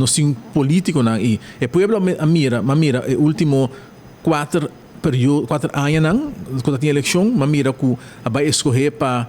Nos tin polítikonan i e pueblo a mira, m'a mira e último kuater periodo, 4 añanan ku tin elekshon, m'a mira ku a bai eskohé pa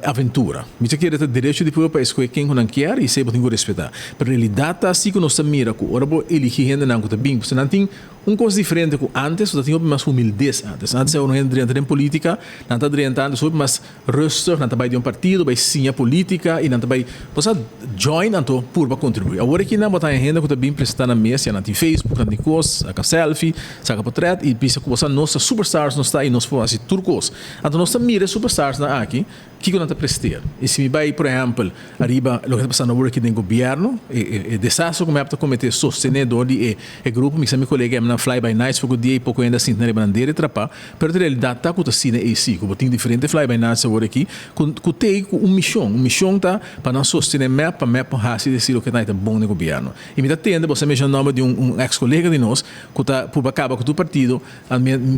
aventura. Mi ta kere ta derecho di pueblo pa eskohé ken ku nan kier i esei bo tin ku respetá. Pero realidat ta asina ku nos ta mira ku ora bo eligí hendenan ku ta bin, pasobra nan tin un kos diferente ku antes, ta tin hopi mas humildes antes. Antes ora un hende drenta den polítika, nan ta drenta antes hopi mas rustig, nan ta bai di un partido, bai siña polítika i nan ta bai, bo sa, join anto purba kontribuí. Awor aki nan bo ta hende ku ta bin presentá nan mes, ya nan tin Facebook, nan tin kos, saka selfie, saka portret i bisa ku bo sa nos ta superstars nos ta i nos por hasi tur kos. Anto nos ta mira e superstars nan aki, kiko nan ta presteer. I si mi bai, por ehèmpel, ariba loke ta pasando awor aki den gobièrnu, e desastre ku MEP ta kometé sostené dor di e grupo, mi sa mi kolega nan fly by nights poko dia i poko hende a sinti nan riba nan dede trapá, pero en realidat ta ku ta asina ei si, ku bo tin diferente fly by nights awor aki, ku t'ei ku un mishon. Un mishon ta pa nan sostené MEP, pa MEP por hasi desi loke ta bon den gobièrnu. I mi ta tende, bo sa menshoná nòmber di un ex kolega di nos, ku ta purba kaba ku tur partido,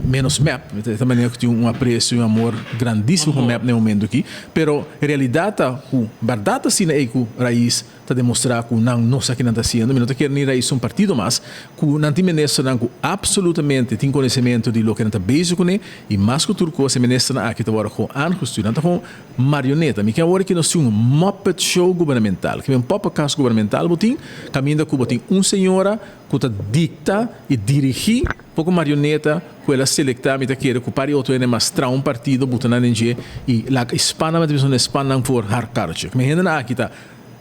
menos MEP, di manera ku tin un apresio i un amor grandísimo pa MEP na e momento aki, pero realidat ta ku bèrdat asina ei ku Raiz ta demostrá ku nan no sa ke nan ta hasiendo. Mi no ta kere ni Raiz un partido mas, ku nan tin ministernan ku absolutamente tin konosementu di loke nan ta bezig kuné, i mas ku tur kos e ministernan aki ta wòrdu gewoon aangestuurd, nan ta gewoon marioneta. Mi ke awor ki nos tin un muppet show gubernamental, ke un poppenkast gubernamental bo tin, kaminda ku bo tin un señora ku ta dikta i dirigí poko marioneta ku el a selektá. Mi ta kere ku par di otro hende mas traha un partido buta nan den dje i laga e span nan, mester span nan voor haar karretje. Mi hendenan aki ta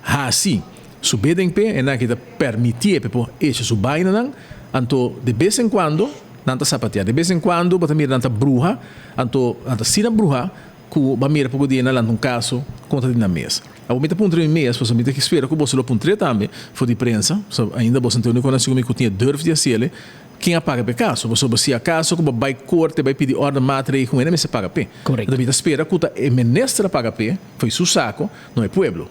hasi su BDNP, hendenan aki ta permitié pa e por echa su bainanan, anto de bes en kuando nan ta sapateá, de bes en kuando bo ta mira nan ta bruha, anto nan ta asina bruha ku bo a mira poko dia nan lanta un kaso kontra di nan mes. Awor mi ta puntra mi mes, pasobra mi ta spera ku boso lo puntr'é tambe for di prensa, pasobra ainda boso no ta e úniko nan segun mi ku tin e durf di hasiel, ken a paga p'e kaso? Pasobra si akaso ku bo bai korte bai pidi orde maatregel, hende mester paga p'e. Anto mi ta spera ku ta e minister a paga p'e, fo'i su sako, no e pueblo.